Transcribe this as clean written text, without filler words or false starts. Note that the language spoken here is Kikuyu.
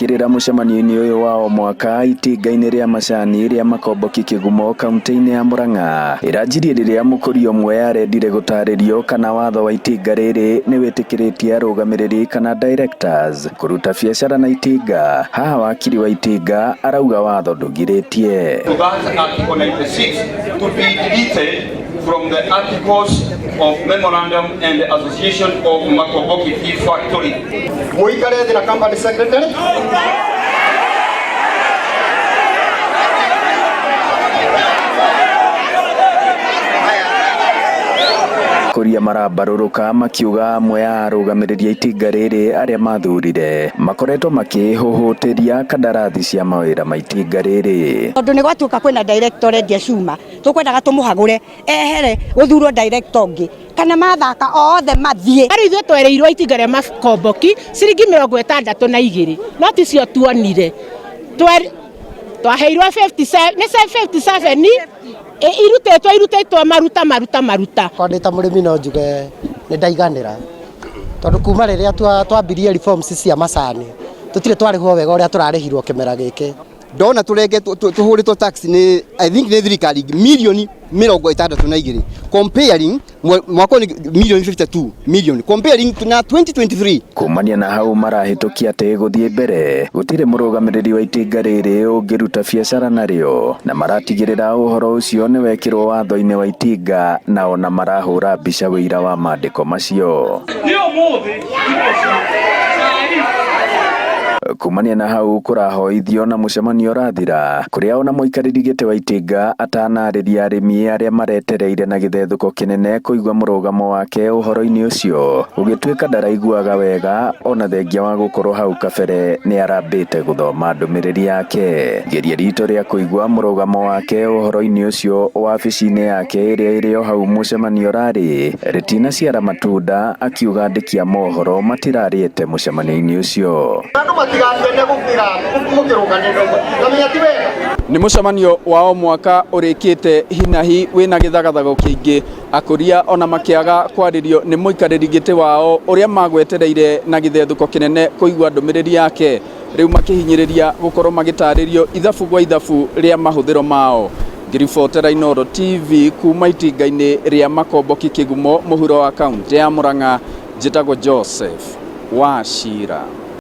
Makĩrĩra mũcemanio-inĩ ũyũ wa o mwaka itinga-inĩ rĩa macani rĩa Makomboki Kĩgumo kaunti-inĩ ya Murang'a ĩranjirie rĩrĩa mũkũria ũmwe arendire gũtarĩrio kana watho wa itinga rĩrĩ nĩ wĩtĩkĩrĩtie arũgamĩrĩri kana directors kũruta biacara na itinga. Haha wakiri wa itinga arauga watho ndũgirĩtie. To that Article 96 to be deleted from the Articles of Memorandum and Association of Makomboki Tea Factory. Muikare thĩ na company secretary. Kũria marambarũrũka makiuga amwe a arũgamĩrĩri a itinga rĩrĩ arĩa mathurire makoretwo makĩhũhũtĩria kandarathi cia mawĩra ma itinga rĩrĩ. Tondũ nĩ gwatuĩka kwĩna director ũrendia cuma, tũkwendaga tũmũhagũre ehere gũthurwo director ũngĩ kana mathaka othe mathiĩ. Rĩu ithuĩ twereirwo itinga rĩa Makomboki ciringi 62, no ticio tuonire. Twaheirwo 57, nĩ 57 irutĩtwo maruta maruta maruta. Kwa ndĩ ta mũrĩmi no njuge nĩ ndaiganĩra tondũ kuma rĩrĩa twambirie reforms cia macani tũtirĩ twarĩhwo wega ũrĩa tũrarĩhirwo kĩmera gĩkĩ. Ndona tũrenge tũhũrĩtwo tax nĩ I think nĩ thirikari milioni 62 comparing mwaka nĩ milioni 52 million comparing na 2023. Kumania na hau marahĩtũkia atĩ gũthiĩ mbere gũtirĩ mũrũgamĩrĩri wa itinga rĩrĩ ũngĩruta biacara narĩo, na maratigĩrĩra ũhoro ũcio nĩ wekĩrwo watho-inĩ wa itinga, na ona marahũra mbica wĩira wa mandĩko macio. Kumania na hau kũrahoithio na mũcemanio ũrathira kũrĩa ona mũikarĩri gĩtĩ wa itinga atanarĩria arĩmi arĩa maretereire na gĩthethũko kĩnene kũigua mũrũgamo wake ũhoro-inĩ ũcio, gũgĩtuĩka ndaraiguaga wega ona thengia wa gũkorwo hau kabere nĩ arambĩte gũthoma ndũmĩrĩri yake. Geria rito rĩa kũigua mũrũgamo wake ũhoro-inĩ ũcio wabici-inĩ yake ĩrĩa ĩrĩ o hau mũcemanio ũrarĩ rĩtinaciara matunda, akiuga andĩki a mohoro matirarĩte mũcemanio-inĩ ũcio. Andũ matigakene gũkĩra mũkĩrũganĩrĩra na menya ti wega. Nĩ mũcemanio wa o mwaka ũrĩkĩte hinahi wĩna gĩthagathago kĩingĩ, akũria ona makĩaga kwarĩrio nĩ mũikarĩri gĩtĩ wao ũrĩa magwetereire na gĩthethũko kĩnene kũigua ndũmĩrĩri yake, rĩu makĩhinyĩrĩria gũkorwo magĩtarĩrio ithabu gwa ithabu rĩa mahũthĩro mao. Ngĩribotera Inooro TV kuma itinga-inĩ rĩa Makomboki Kĩgumo mũhuro wa kaunti ya Murang'a, njĩtagwo Joseph Wachira.